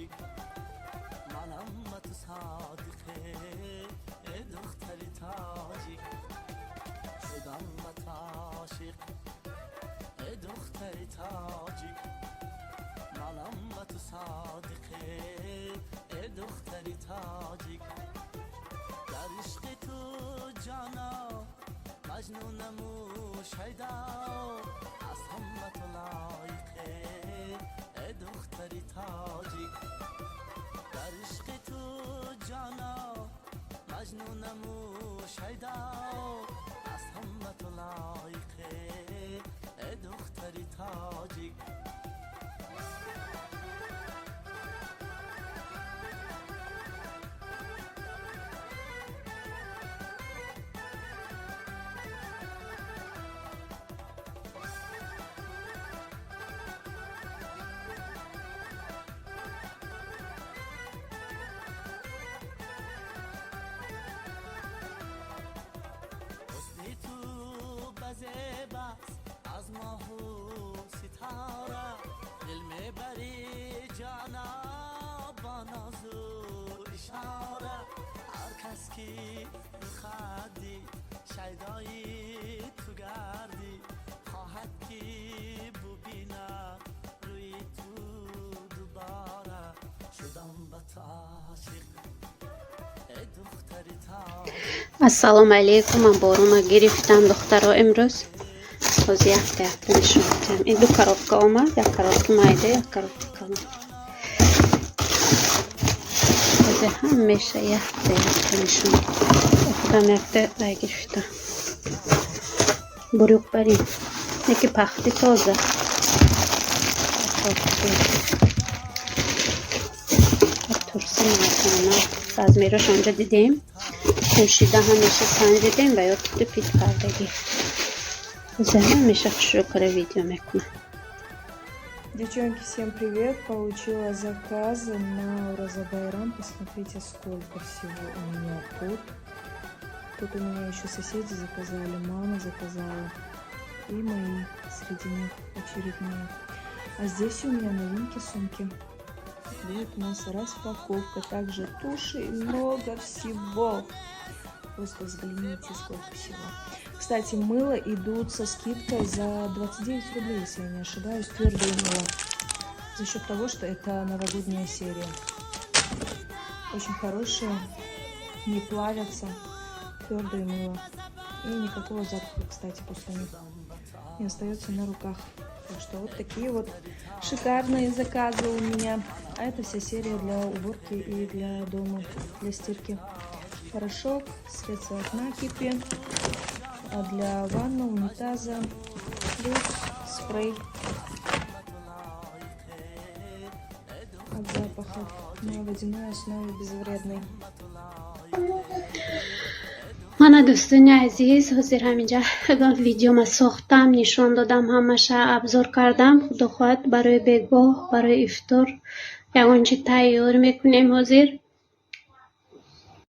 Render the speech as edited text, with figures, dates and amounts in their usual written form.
Тоҷик, манам ба ту содиқе, э духтари тоҷик. Шудам ба ту ошиқ, э духтари тоҷик, манам ба ту содиқе, э духтари тоҷик. Дар ишқи ту, ҷона, маҷнунаму шайдо, аз ҳама ту лоиқе, э духтари тоҷик. Дар ишқи ту, ҷона, маҷнунаму шайдо, аз ҳама ту лоиқе, э духтари тоҷик. Ҳусни ту базеб аст аз моҳу ситора, дил мебарӣ, ҷона, бо нозу ишора. Ҳар кас ки рухат дид, шайдои ту гардид, хоҳад ки бубинад рӯи ту дубора. Шудам ба ту ошиқ, э духтари тоҷик. Ассалому алейкум. Ман борума гирифтам, духтаро, имрӯз. Ҳозир якта якта нишон медиҳам. Ин ду коробка омад, як коробки майда, як коробки калон. Ҳозир ҳамеша якта якта нишон. Худам якта вай гирифтам, бурюқ барин, яки пахти тоза. Турси мардона, размерош онҷа дидем, пӯшида ҳамеша санҷидем ва ё ту фит кардагӣ. Ҳозир ҳамеша хушрӯ кара видео мекунам. Девчонки, всем привет! Получила заказы на Ураза Байрам. Посмотрите, сколько всего у меня тут. Тут у меня еще соседи заказали, мама заказала. И мои среди них очередные. А здесь у меня новинки, сумки. Вот у нас распаковка. Также туши и много всего. Просто взгляните, сколько всего. Кстати, мыло идут со скидкой за 29 рублей, если я не ошибаюсь, твердое мыло. За счет того, что это новогодняя серия. Очень хорошие, не плавятся, твердое мыло. И никакого запаха, кстати, после них не остается на руках. Так что вот такие вот шикарные заказы у меня. А это вся серия для уборки и для дома, для стирки. Порошок, средство от накипи, а для ванны, унитаза, плюс спрей от запахов на водяной основе, безвредный. Мана, дӯстони азиз, ҳозир ҳаминҷа видеома сохтам, нишон додам, ҳамаша обзор кардам. Худо хоҳад, барои бегоҳ, барои ифтор ягон чи тайёр мекунем ҳозир.